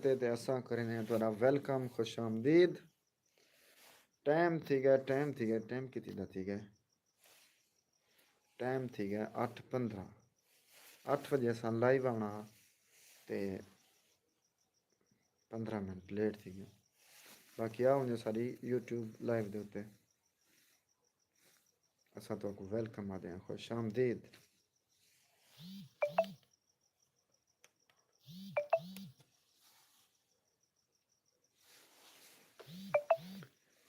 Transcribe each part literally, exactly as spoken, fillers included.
تے تے اساں کریندے ہیں تہاݙا ویلکم، خوش آمدید۔ ٹائم تھی ڳئے، ٹائم تھی ڳئے، ٹائم کتنی دا تھی ڳئے؟ ٹائم تھی ڳئے اٹھ پندرہ۔ اٹھ وڄے اساں لائیو آوݨا ہا تے پندرہ منٹ لیٹ تھی ڳئے۔ باقی آ ونڄو ساݙی یوٹیوب لائیو دے اتے۔ اساں تہاکوں ویلکم آہدے ہیں، خوش آمدید۔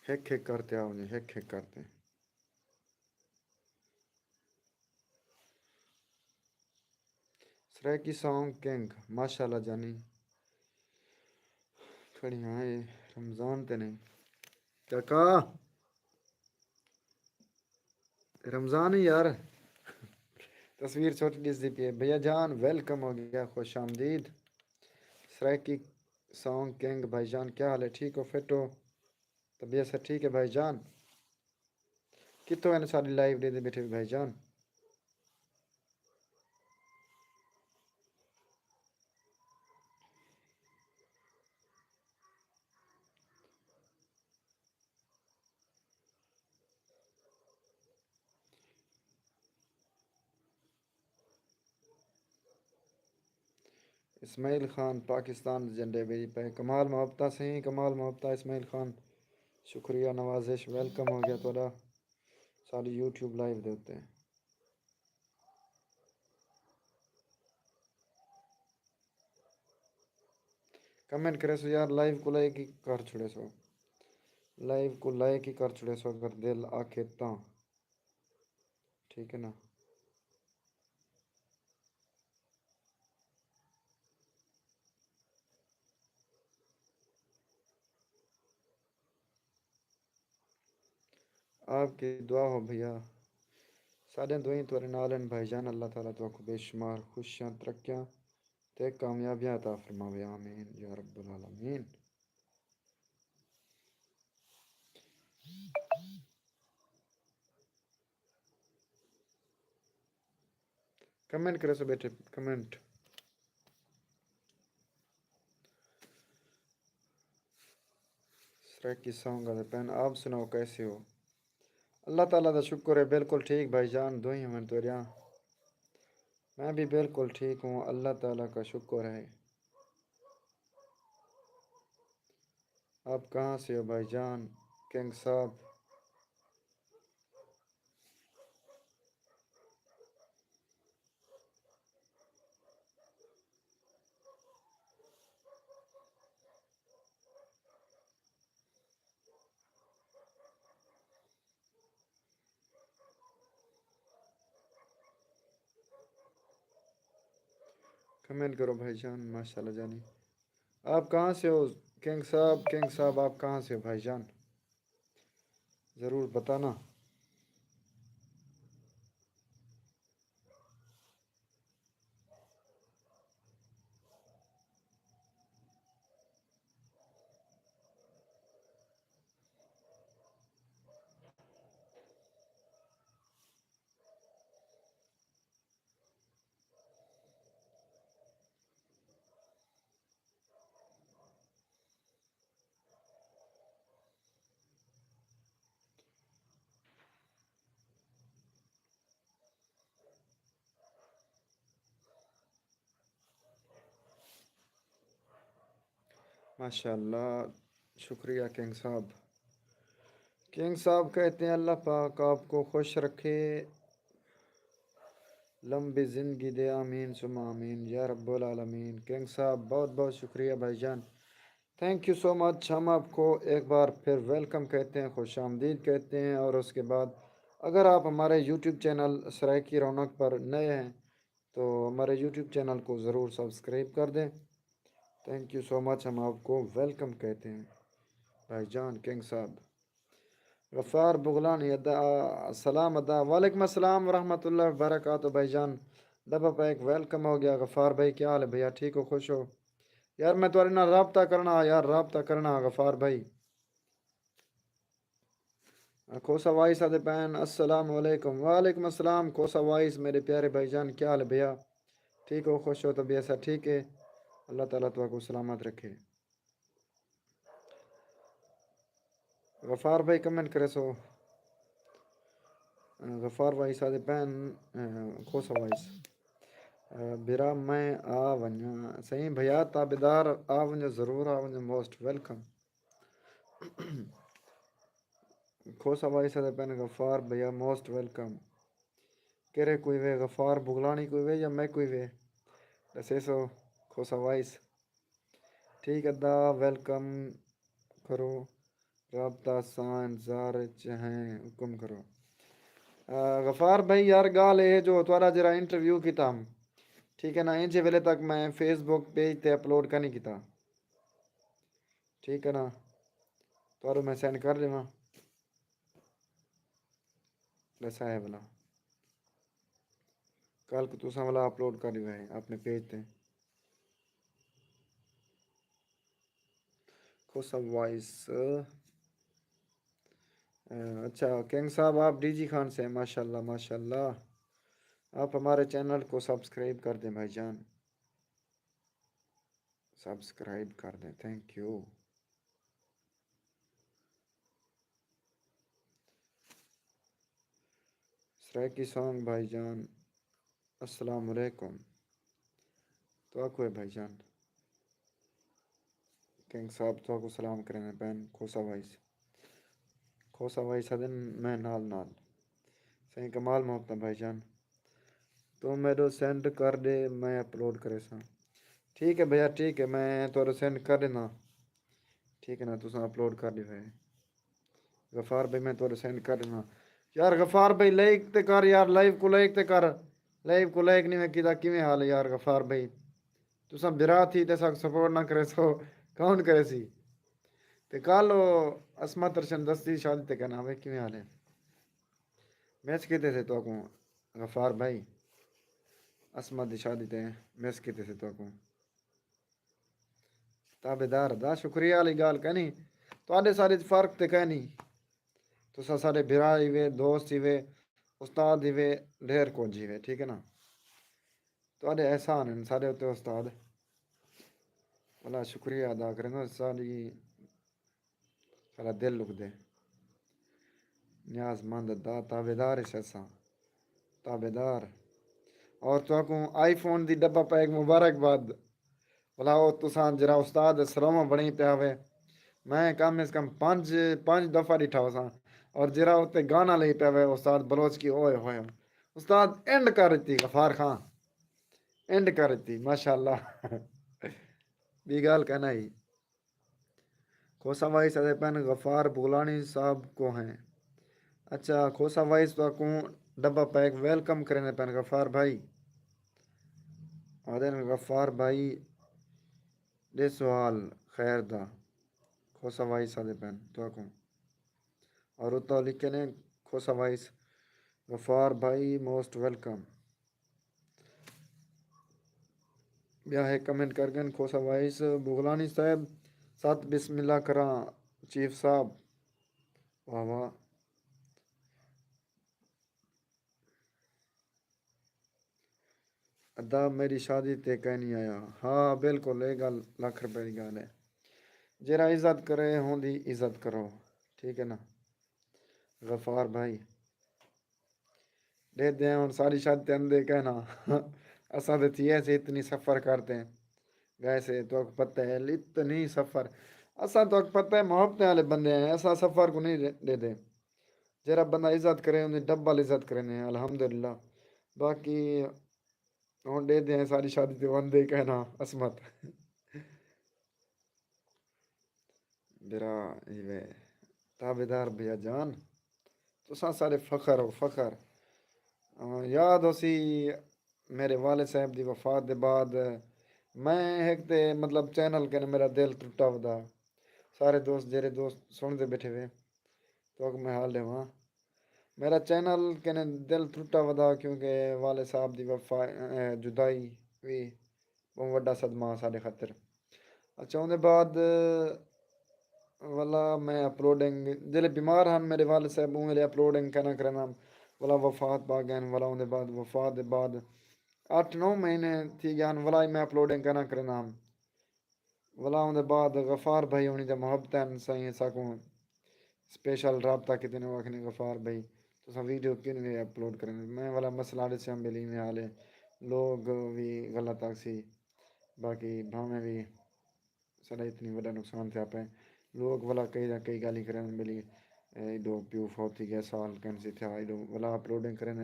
ہک ہک کرتے آؤ جی، ہک ہک کرتے۔ سرائیکی سانگ کنگ، ماشاءاللہ جانی۔ کھڑی ہاں، اے رمضان تے نہیں۔ کیا کہا؟ رمضان ہی یار۔ تصویر چھوٹی ݙسدی پئی ہے۔ بھیا جان، ویلکم ہو ڳیا، خوش آمدید۔ سرائیکی سانگ کنگ بھائی جان، کیا حال ہے؟ ٹھیک ہو؟ فٹ ہو؟ طبیعت سب ٹھیک ہے بھائی جان؟ کتھوں ہن ساݙی لائیو ݙیہدے ٻیٹھے بھائی جان؟ اسماعیل خان پاکستان دے جھنڈے ٻیڑی پئے۔ کمال محبتاں سئیں، کمال محبتاں اسماعیل خان۔ شکریہ، نوازش، ویلکم ہو ڳیا تہاݙا ساݙی یوٹیوب لائیو دے اتے۔ کمنٹ کریسو یار، لائیو کوں لائک ہی کر چھوڑیسو، لائیو کوں لائک ہی کر چھوڑیسو اگر دل آکھے تاں، ٹھیک ہے نا؟ آپ کی دعا ہو بھیا۔ ساݙے دوئیں تہاݙے نال ہن بھائی جان، اللہ تعالیٰ تہاکوں بے شمار خوشیاں، ترقیاں تے کامیابیاں عطا فرماوے، آمین یا رب العالمین۔ کمنٹ کریسو ٻیٹھے، کمنٹ۔ سرائیکی سانگ آہدے پئن، آپ سناؤ کیسے ہو؟ اللہ تعالیٰ دا شکر ہے، بالکل ٹھیک بھائی جان، دوئیں ہون تہاݙیاں۔ میں بھی بالکل ٹھیک ہوں، اللہ تعالیٰ کا شکر ہے۔ آپ کہاں سے ہو بھائی جان؟ کنگ صاحب۔ کمنٹ کرو بھائی جان، ماشاءاللہ جانی۔ آپ کہاں سے ہو کنگ صاحب؟ کنگ صاحب، آپ کہاں سے ہو بھائی جان؟ ضرور بتانا۔ ماشاءاللہ، شکریہ کنگ صاحب۔ کنگ صاحب کہتے ہیں، اللہ پاک آپ کو خوش رکھے، لمبی زندگی دے، آمین ثم آمین یا رب العالمین۔ کنگ صاحب، بہت بہت شکریہ بھائی جان، تھینک یو سو مچ۔ ہم آپ کو ایک بار پھر ویلکم کہتے ہیں، خوش آمدید کہتے ہیں، اور اس کے بعد اگر آپ ہمارے یوٹیوب چینل سرائیکی رونق پر نئے ہیں تو ہمارے یوٹیوب چینل کو ضرور سبسکرائب کر دیں۔ تھینک یو سو مچ، ہم آپ کو ویلکم کہتے ہیں بھائی جان کنگ صاحب۔ غفار بغلانی ادا، سلام ادا، وعلیکم السلام ورحمۃ اللہ وبرکاتہ بھائی جان۔ دبا پیک ویلکم ہو ڳیا۔ غفار بھائی، کیا حال ہے بھیا؟ ٹھیک ہو؟ خوش ہو؟ یار میں تہاݙے نال رابطہ کرݨا ہا یار، رابطہ کرݨا ہا غفار بھائی۔ کھوسہ وائس آہدے پئن، السلام علیکم۔ وعلیکم السلام کھوسہ وائس، میرے پیارے بھائی جان، کیا حال ہے بھیا؟ ٹھیک ہو؟ خوش ہو؟ طبیعت سب ٹھیک ہے؟ اللہ تعالیٰ تہاکوں سلامت رکھے۔ غفار بھائی کمنٹ کرے سو۔ غفار بھائی سادے پین، کھوسا وائس۔ بھرا میں آ ونجاں سائیں بھیا تابعدار، آ ونجو ضرور، آ ونجو، موسٹ ویلکم۔ کھوسا وائس سادے پین غفار بھیا موسٹ ویلکم۔ کیرے کوئی وے؟ غفار بغلانی کوئی وے یا میں کوئی وے؟ ڈسے سو کھوسا وائس۔ ٹھیک ادا، ویلکم کرو، رابطہ ساں انتظار اچ ہیں، حکم کرو۔ غفار بھائی یار، گال اے جو تہاڈا جیرا انٹرویو کیتا ہم، ٹھیک ہے نا، اینجھے ویلے تک میں فیس بک پیج تے اپلوڈ کائنی کیتا، ٹھیک ہے نا، تہاڈو میں سینڈ کر ڈیواں۔ بس آئے والا کل کو تساں والا اپلوڈ کر ڈیوا ہے اپنے پیج تے۔ کھوسا وائس۔ اچھا کنگ صاحب، آپ ڈی جی خان سے ہیں، ماشاءاللہ ماشاءاللہ۔ آپ ہمارے چینل کو سبسکرائب کر دیں بھائی جان، سبسکرائب کر دیں، تھینک یو۔ سرائیکی سانگ بھائی جان۔ السلام علیکم۔ تہاکوں ہے بھائی جان، کنگ صاحب تہاکوں سلام کریندے پین۔ کھوسا وائس، کھوسا وائس آدن میں نال نال۔ سائیں کمال محبت بھائی جان، توں میڈو سینڈ کر ڈے، میں اپلوڈ کریساں۔ ٹھیک ہے بھیا، ٹھیک ہے، میں تہاڈو سینڈ کر ڈینا۔ ٹھیک ہے نا، تساں اپلوڈ کر ڈیو ہے۔ غفار بھائی میں تہاڈو سینڈ کر ڈینا۔ یار غفار بھائی لائک تے کر یار، لائیو کو لائک تے کر۔ لائیو کو لائک نہیں میں کیتا، کیویں حال ہے یار غفار بھائی؟ تساں بھرا تھی تے ساکوں سپورٹ نہ کرے سو کون کرے سی؟ تے کل او عصمت روشن دستی شادی تے کہنا ہوے کیویں حال ہے؟ مس کیتے سے تہاکوں غفار بھائی، عصمت دی شادی تے مس کیتے سے تہاکوں۔ تابعدار دا شکریہ والی گال کائنی، تہاڈے سارے فرق تے کائنی۔ تساں سارے بھرا ہی وے، دوست ہی وے، استاد ہی وے، ڈھیر کچھ ہی وے، ٹھیک ہے نا؟ تہاڈے احسان ہیں سارے اتے استاد۔ اللہ شکریہ ادا کریں، ساری سارا دل لکدے۔ نیاز مند دا تابعدار اچ اساں۔ تابعدار۔ اور تہاکوں آئی فون دی ڈبہ پیک مبارکباد۔ بھلا او تساں جیرھا استاد سرواں بݨی پیا ہوے، میں کم از کم پنج، پنج دفعہ ݙٹھا ہوساں۔ اور جیرھا اتے گانا لئی پیا ہوے استاد بلوچ کی، اوئے ہوئے۔ استاد اینڈ کر ݙتی غفار خان، اینڈ کر ݙتی، ماشاءاللہ۔ ٻی ڳالھ کائنا ہئی۔ کھوسا وائس آدھے پن غفار بغلانی صاحب کو ہیں۔ اچھا کھوسا وائس تہاکوں ڈبہ پیک ویلکم کریندے پن غفار بھائی۔ آدھن غفار بھائی ݙے سوال خیر دا۔ کھوسا وائس آدھے پن تہاکوں۔ اور اتوں لکھے نے کھوسا وائس، غفار بھائی موسٹ ویلکم۔ ٻیا ہک کمنٹ کر ڳن کھوسا وائس، بغلانی صاحب، ست بسم اللہ کراں چیف صاحب۔ واہ واہ۔ ادا میݙی شادی تے کائنی آیا۔ ہا بالکل، اے ڳالھ لکھ روپے دی ڳالھ ہے۔ جیرھا عزت کرے ہوندی عزت کرو، ٹھیک ہے نا؟ غفار بھائی۔ ݙیہدے ہیں ہݨ ساری شادی تے اندے کائنا۔ اساں تے تھیے سے اتنی سفر کرتے ہیں۔ ڳئے سے تہاکوں پتہ ہے اتنی سفر۔ اساں تہاکوں پتہ ہے محبتیں والے بندے ہیں، اساں سفر کوں نہیں ݙیہدے۔ جیرھا بندہ عزت کرے اوندی ڈبل عزت کریندے ہیں الحمدللہ۔ باقی ہݨ ݙیہدے ہیں ساری شادی تے وندے کائنا عصمت۔ برا ایوے تابعدار بھیا جان، تساں سارے فخر ہو فخر۔ یاد ہوسی میرے والد صاحب دی وفات دے بعد میں ہک تے مطلب چینل کنے میرا دل ٹرٹا ودا۔ سارے دوست جیرے دوست سݨدے ٻیٹھے وے تہاکوں میں حال ݙیواں۔ میرا چینل کنے دل ٹرٹا ودا کیونکہ والد صاحب دی وفا، جدائی وی ٻہوں وݙا صدمہ ہا ساݙے خاطر۔ اچھا اوندے بعد ولا میں اپلوڈنگ جیلے بیمار ہن میرے والد صاحب اوں ویلے اپلوڈنگ کائنا کریندا ہم۔ ولا وفات پا ڳئن، ولا اوندے بعد وفات دے بعد اٹھ نو مہینے تھی ڳئن ولا میں اپلوڈنگ کائنا کریندا ہم۔ ولا اوندے بعد غفار بھائی ہونی دے محبتاں سائیں ساکوں اسپیشل رابطہ کیتے نے، آکھنے غفار بھائی تساں ویڈیو کیوں نہیں اپلوڈ کریں؟ میں ولا مسئلہ ڈسیاں بیلی میں حالے لوگ وی غلط آکھسی، باقی بھاویں وی ساڈا اتنی وڈا نقصان تھیا پئے۔ لوگ ولا کئی دا کئی گالیں کرن بیلی، ایڈو پیو فوت تھی گیا سال کن سی تھیا، ایڈو ولا اپلوڈنگ کرن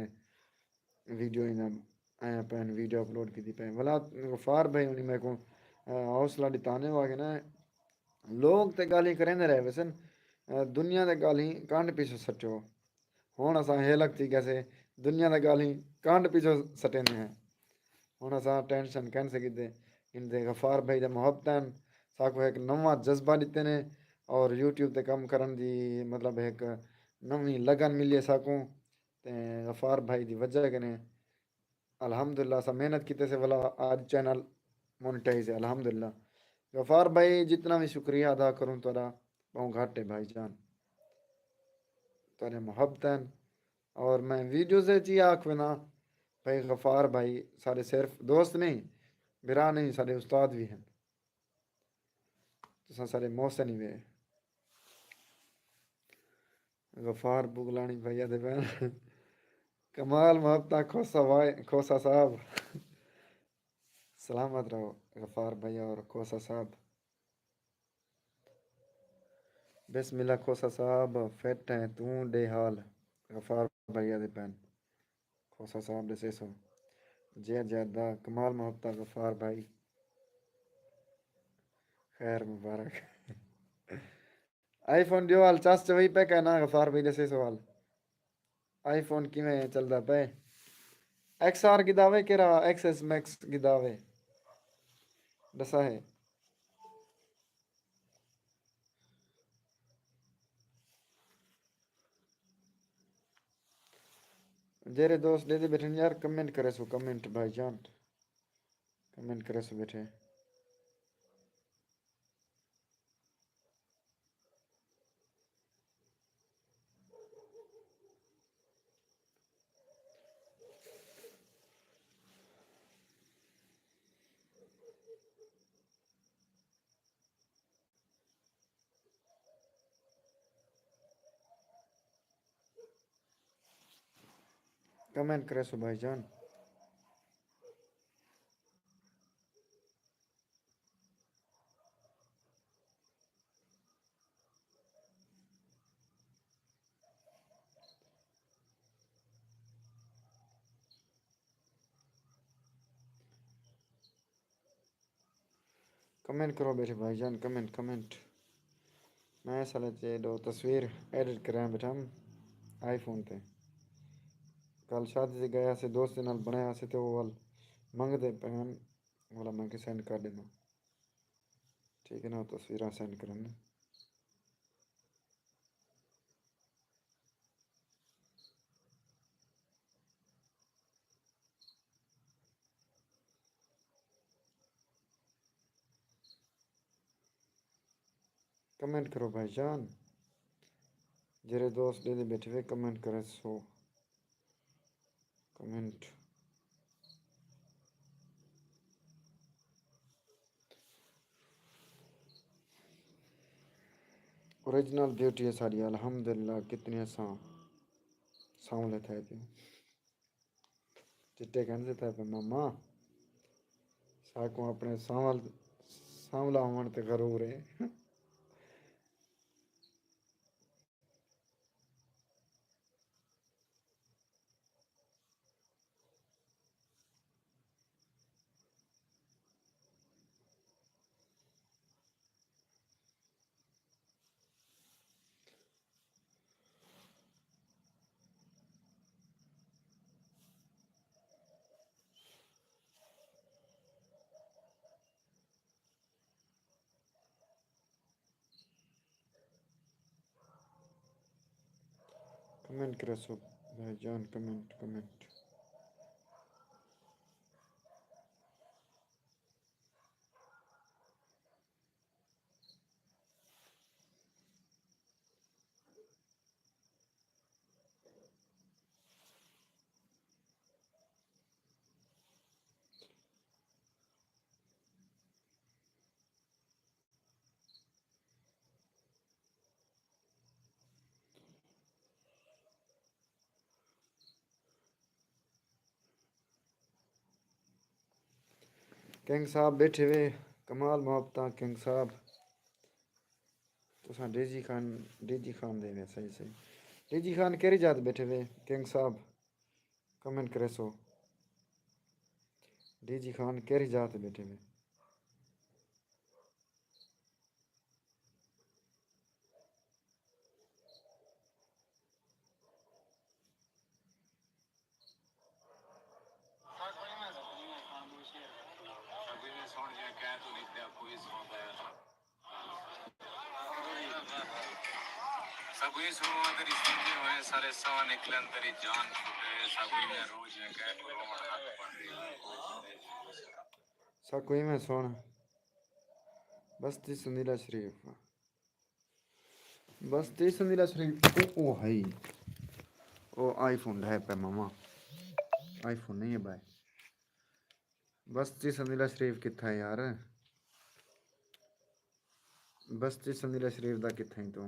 ویڈیو اینا آیا پین ویڈیو اپلوڈ کیتی پین۔ ولا غفار بھائی ہونی میکوں حوصلہ ڈتا نے، وہ آکھے نا لوگ تے گالیں کریندے رہے ویسن، دنیا دے گالیں کنڈ پیچھے سٹو۔ ہن اساں ہیلک تھی گئے سے، دنیا دے گالیں کنڈ پیچھے سٹیندے ہیں۔ ہن اساں ٹینشن کین سے کیتے، ان دے غفار بھائی دے محبت ہیں، ساکو ایک نواں جذبہ ڈتے نے اور یوٹیوب تے کم کرن دی مطلب ایک نویں لگن ملی ہے ساکوں۔ تے غفار بھائی دی وجہ کنے الحمدللہ اساں محنت کیتے سے ولا آج چینل مونیٹائز ہے الحمدللہ۔ غفار بھائی جتنا بھی شکریہ ادا کروں تہاڈا بہوں گھٹ ہے بھائی جان، تہاڈے محبت ہیں۔ اور میں ویڈیوز وچ ہی آکھ وینا بھائی غفار بھائی سارے صرف دوست نہیں، بھرا نہیں، سارے استاد بھی ہیں۔ تساں سارے محسن ہی وے۔ غفار بغلانی بھیا دے بہن کمال محبتہ کھوسا بھائی، کھوسا صاحب۔ سلامت رہو غفار بھیا اور کھوسا صاحب۔ بسم اللہ کھوسا صاحب، فٹ ہیں توں ڈے حال؟ غفار بھیا دے بہن کھوسا صاحب ڈسے سو۔ جے جے دا کمال محبتہ غفار بھائی، خیر مبارک۔ آئی فون ڈیو حال چس چوئی پہ کہنا غفار بھائی ڈسے سو حال۔ آئی فون کیویں چلدا پئے؟ ایکس آر گھدا وے کیرا ایکس ایس میکس گھدا وے؟ ڈسا ہے۔ جیرے دوست ڈیدے بیٹھن یار کمنٹ کرے سو، کمنٹ بھائی جان، کمنٹ کرے سو بیٹھے۔ کمنٹ کرے سو بھائی جان۔ کمنٹ کرو بیٹھے بھائی جان، کمنٹ کمنٹ۔ میں اصل وچ اے ڈو تصویر ایڈٹ کراں بیٹھا آئی فون تے۔ کل شادی تے گئے ہاسے، دوست نال بنڑے ہاسے تے او ول منگدے پئے ہن، ولا میں کہ سینڈ کر ڈینداں۔ ٹھیک ہے نا، تصویراں سینڈ کرن۔ کمنٹ کرو بھائی جان، جیرے دوست ڈیدے بیٹھے ہوئے کمنٹ کرے سو۔ کمنٹ۔ اوریجنل بیوٹی ہے ساڈی الحمدللہ، کتنے اساں سانولے تھے پیوں۔ چٹے کہندے تھے پہ ماما، ساکوں اپنے سانول، سانولا ہوون تے غرور ہے۔ کمنٹ کرے سو بھائی جان، کمنٹ کمنٹ۔ کنگ صاحب بیٹھے وے، کمال محبتاں کنگ صاحب۔ تساں D G Khan, D G Khan دے وے، صحیح، صحیح۔ ڈی جی خان کیڑھی جات بیٹھے وے؟ کنگ صاحب کمنٹ کریسو، ڈی جی خان کیڑھی جات بیٹھے وے؟ سگوی سنواں تیری سمجھے ہوئے سارے ساہ نکلن تیری جان چھٹے۔ سگوی میں روز نے کہہ کو رومن حق بندے۔ ساکوں ایویں سݨ، بستی سندیلہ شریف۔ بستی سندیلہ شریف، او، او ہئی۔ او آئی فون ڈھے پہ ماما۔ آئی فون نہیں ہے بھائی۔ بستی سندیلہ شریف کتھا ہے یار؟ بستی سندیلہ شریف دا کتھا ہے تو؟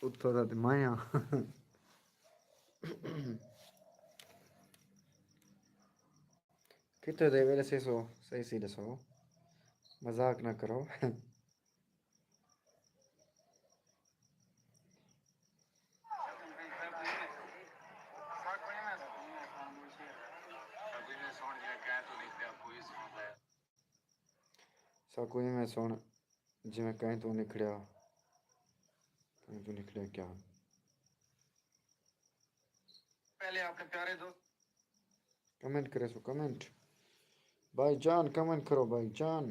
اتھوں دا تے میں آں۔ کتھوں دے ویلے سے سو، صحیح سی ݙسو۔ مذاق نہ کرو۔ ساکوں ایویں سݨ جیویں کہیں توں نکھڑیا، کہیں توں نکھڑیا کیا؟ پہلے آپ نے پیارے دوست۔ کمنٹ کریسو، کمنٹ۔ بھائی جان، کمنٹ کرو بھائی جان۔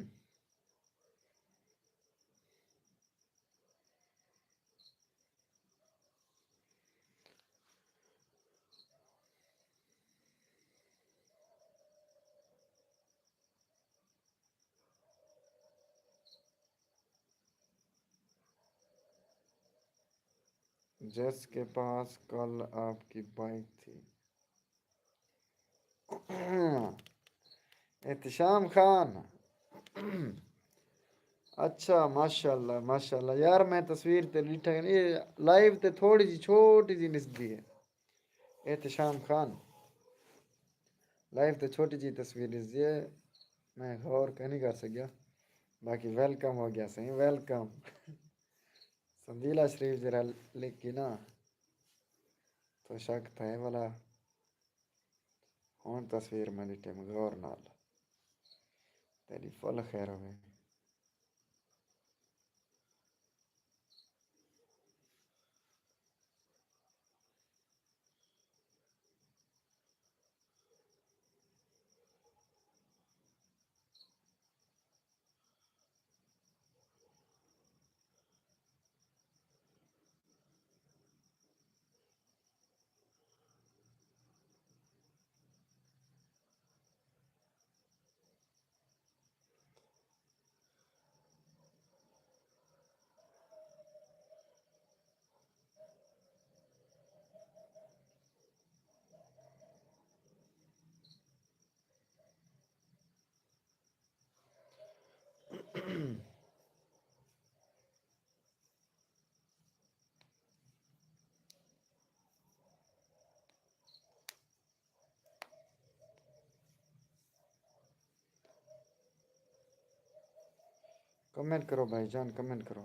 جس کے پاس کل آپ کی بائیک تھی۔ احتشام خان۔ اچھا، ماشاءاللہ، ماشاءاللہ۔ یار، میں تصویر تے ݙٹھا کہ یہ لائیو تے تھوڑی جی چھوٹی جی نسدی ہے۔ احتشام خان، لائیو تے چھوٹی جی تصویر نسدی ہے، میں غور کہیں کر سڳیا۔ باقی ویلکم ہو ڳیا سئیں، ویلکم۔ سندیلہ شریف ذرا لکھ کے نا، تو شک تھئے والا۔ ہݨ تصویر میں ݙٹھم غور نال، تیݙی فل خیر ہووے۔ کمنٹ کرو بھائی جان، کمنٹ کرو۔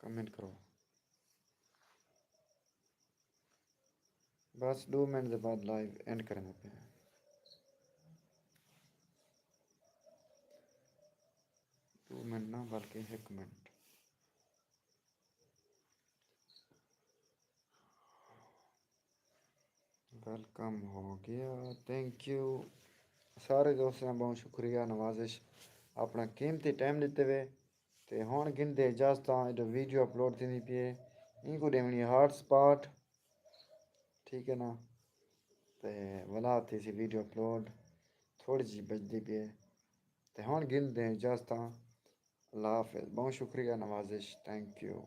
کمنٹ کرو۔ بس ݙو منٹ دے بعد لائیو اینڈ کرݨا پیا۔ ݙو منٹ نہ، بلکہ ہک منٹ۔ ویلکم ہو ڳیا، تھینک یو۔ سارے دوستاں دا ٻہوں شکریہ، نوازش، اپݨا قیمتی ٹائم ݙتے وے۔ تے ہݨ گھندے اجازتاں، ایݙو ویڈیو اپلوڈ تھیندی پئی ہے، اینکوں ݙیوݨی ہے ہاٹ سپاٹ، ٹھیک ہے نا؟ تے ولا تھیسی ویڈیو اپلوڈ، تھوڑی جی بچدی پئی ہے۔ تے ہݨ گھندے اجازتاں، اللہ حافظ، ٻہوں شکریہ، نوازش، تھینک یو۔